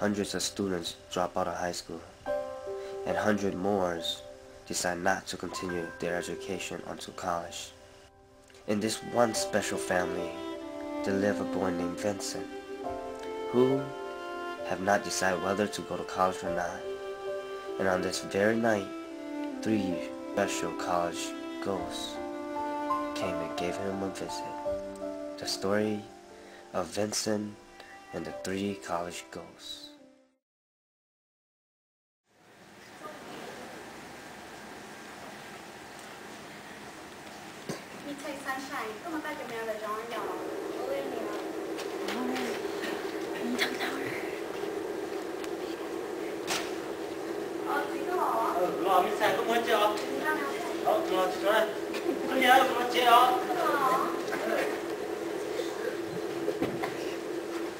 Hundreds of students drop out of high school, and hundred more decide not to continue their education until college. In this one special family, there lived a boy named Vincent, who have not decided whether to go to college or not. And on this very night, three special college ghosts came and gave him a visit. The story of Vincent and the three college ghosts.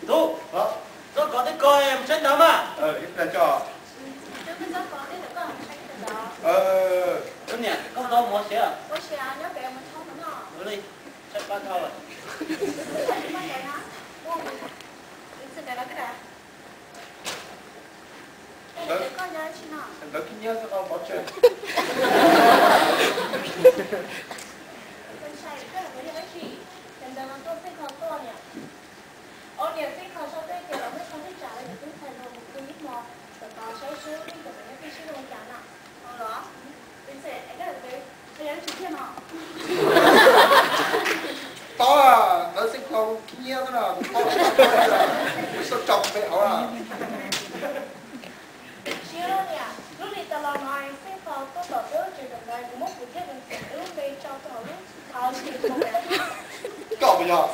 Tub, txhob kov tej ko, mus saib ntawv mas. Niam, koj tau mov siav? Ua li, saib pab dhau lawm. Ntawv khib nyiab xwb, qhov pov tseg. Tau, ntawv xeem khaus khib nyiab xwb na, tau, tau tso pem hauv na. Lub li tas los no xeem khaus tuaj tom peb lub tsev kawm ntawv, kuv muab kuv thiab Vincent lub npe tso rau hauv lub, koj puas yog? Niam,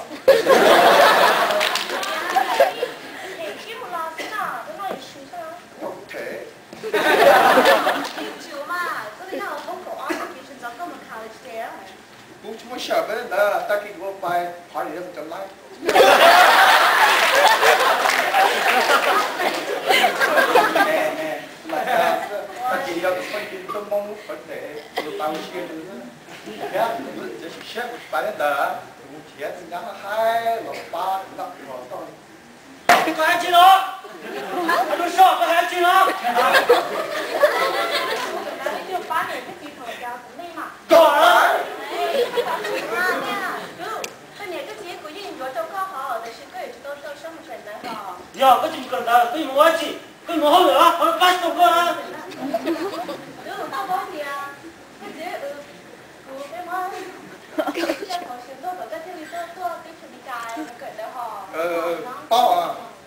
sib mus los xwb no, lub no yuav swv xwb. Kuv them. Tsis ua mas, koj twb nyob hauv poob kaum ob no, kev sawv ntxov koj mus college tiag. Kuv tsis muaj sij hawm peb ntawd, tag kis kuv pais party rau cov laib. Tag kis yog tus phooj ywg tuaj muab lub qhov tes, kuv pais ua si rau thiab, kuv txiav txim siab kuv tsis pais li ntawd, kuv mus nrhiav tus nyab haib los pab kuv noj kuv haus toj. Koj hais tsis los? Hais lus soj, koj hais tsis los? Koj, koj niam koj txiv kuv yeej yuav rau koj hos, tiam sis koj yuav tsum tau rau siab mus kawm ntawv hos. Yog koj tsis mus kawm ntawv, koj yuav mus ua dab tsi? Koj mus hauj lwm los koj pab tsis tau koj na. Koj txiv, kuv peb muab siab khuav siab tuaj kom koj thiaj li tuaj tuaj teb chaws Amelikas kawm ntawv hos. Paub.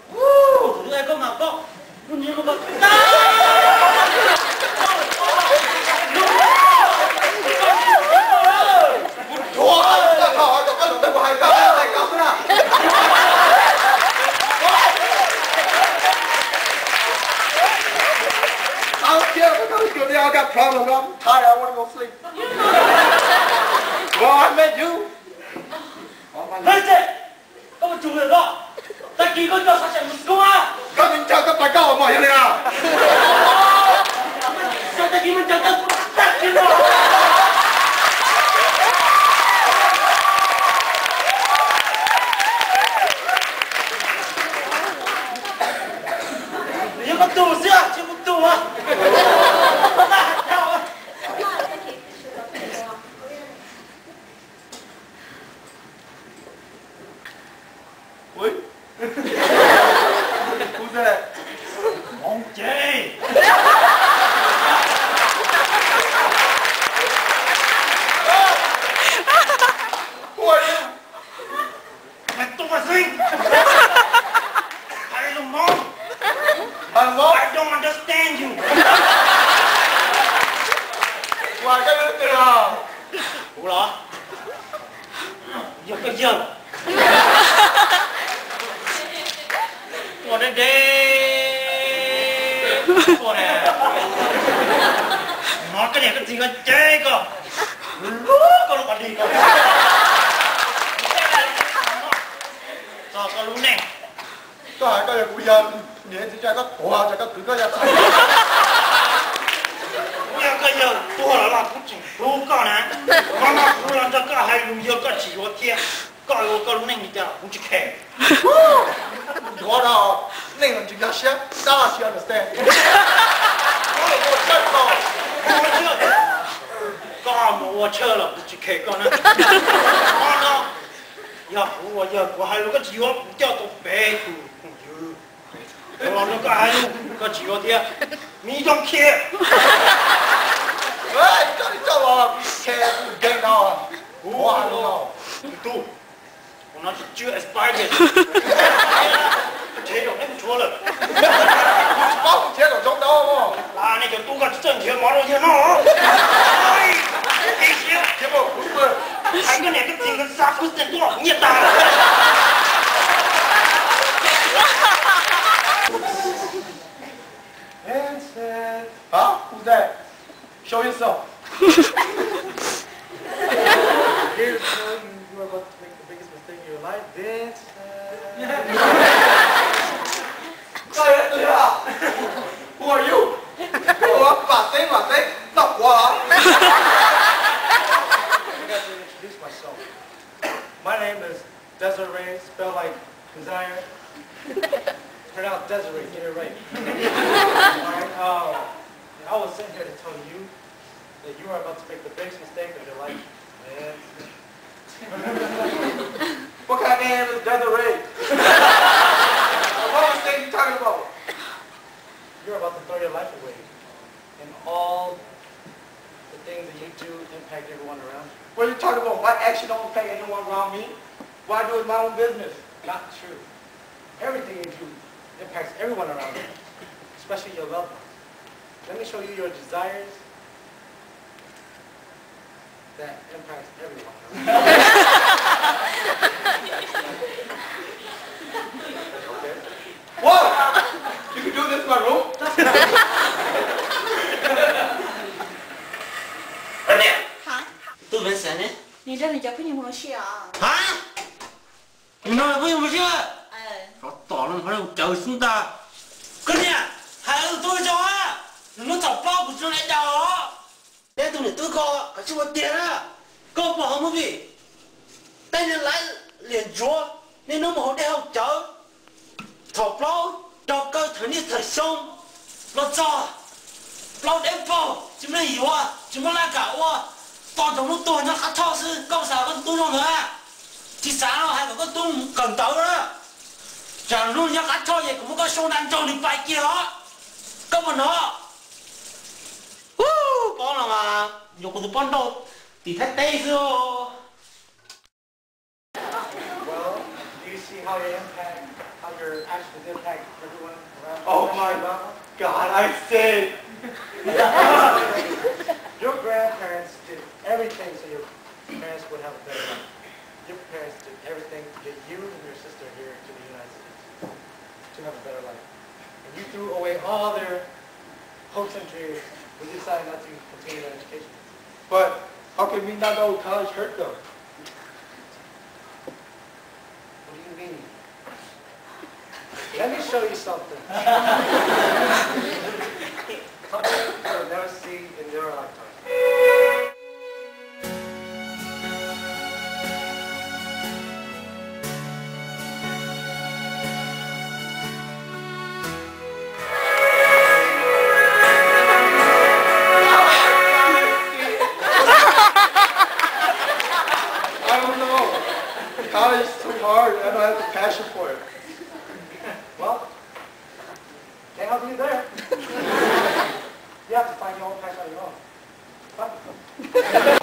Tus ntawd koj mas paub, lub nyiam koj mas tag. Kuv dhuav koj, koj hais koj, hais koj xwb na. Tau kiag, koj got problem, bro. I'm tired, I wanna go sleep. Well, I met you. Listen, koj mus tsum lawm koj. Tag kis koj coj xav xav mus koob a. Koj mus ntshaw koj pais koj mos yog li na. Xav tag kis mus ntshaw koj tag kis no. Yog koj tus xwb tsis kuv tus. Who's that? Hmoob Ceeb. Who are you? Mày tuaj xwb. Hais lus Hmoob. Hais Hmoob. I don't understand you. Kuv hais koj leej twg os? Kuv los? Yog koj yawg. Tuaj deb deb. Tuaj ne. Hnov koj niam koj txiv koj cem koj. Lub koj lub qhov dig koj. Txog koj lub neej. Koj hais koj yog kuv yawg, niam txiv tsa koj tuag, tsa koj kwv koj ya txhais. Kuv yog koj yawg tuag los los kuv tseem hlub koj na. Qhov no kuv los nrog koj hais lus yog koj tsis yuav thiab. Koj ua koj lub neej li cas kuv tsis khe. Nthuav no, neej los tsis nkag siab. Does she understand? Koj mus ua tshawj los kuv tsis khes koj na. Koj no, yog kuv ua yawg kuv hais lus koj tsis yuav, kuv coj tau peb tus phooj ywg los no koj hais lus koj tsis yuav thiab. Me don't care. Koj li coj los khes kuv deeg no. Kuv tus tub, kuv no tsis tsw expired. Koj rhev zaum neb tshuav lawm. Kuv tsis paub kuv rhev zaum zoo ntau. Las nej cov tub koj tsis txawj nrhiav mov rau yawg noj. Hais koj niam koj txiv nkawd xa kub xees tuaj kuv nyiaj tas. Vincent. Huh? Who's that? Show yourself. Here to tell you, you are about to make the biggest mistake of your life, Vincent. Who are you? Ua vam xeeb vam xeeb txoj quav. I forgot to introduce myself. My name is Desiree, spelled like desire. Pronounce Desiree, get it right. Alright, uh, I was sent here to tell you that you are about to make the biggest mistake of your life. And what kind of name is Desiree? What mistake you talking about? You're about to throw your life away. And all the things that you do impact everyone around you. What are you talking about? My action don't impact anyone around me? What I do is my own business. Not true. Everything you do impacts everyone around you, especially your loved ones. Let me show you your desires that impacts everyone. Okay. Whoa! You can do this in my room? Hab? Nws nrog nws cov phooj ywg mus ua si os. Hab? Nws nrog nws phooj ywg mus ua si? Tsov tom no ho cawv xwb ntag. Koj niam, hais lus tub zoo a, nws muab txhaum plaub kuv tsis zoo li cas os. Neb tus niam tub ko kav tsij ua tiag na. Koj puas ho movie, tej niag laiv liam ntsuav, niaj hnub mus haus dej haus cawv, txhaum plaub, raug kaw thaum niaj thaum xyoo, los txog plaub deb paug tsis muaj neeg yuav, tsis muaj laj kam ua, tos thaum hnub tuag nyob qab thoj xwb. Koj xav koj tub zoo ntawd a? Tsis xav los hais kom koj tub kawm ntawv na. Tsam hnub nyob qab thoj ces kuv muab koj sau nra nrog nws pais kiag os. Koj puas hnov? Paub no mas, nyuam qhuav tus poj nrauj tim Thaib teb xwb. Well, do you see how your impact, how your actions impact everyone around you? Oh my God, I see. Your grandparents did everything so your parents would have a better life. Your parents did everything to get you and your sister here to the United States to have a better life. And you threw away all their hopes and dreams when you decided not to continue your education. But how can me not know college hurt them? What do you mean? Let me show you something. Something you'll never see in your lifetime. I don't know. College is too hard. I don't have the passion for it. Well, can't help you there. You have to find your own passion on your own. Fine.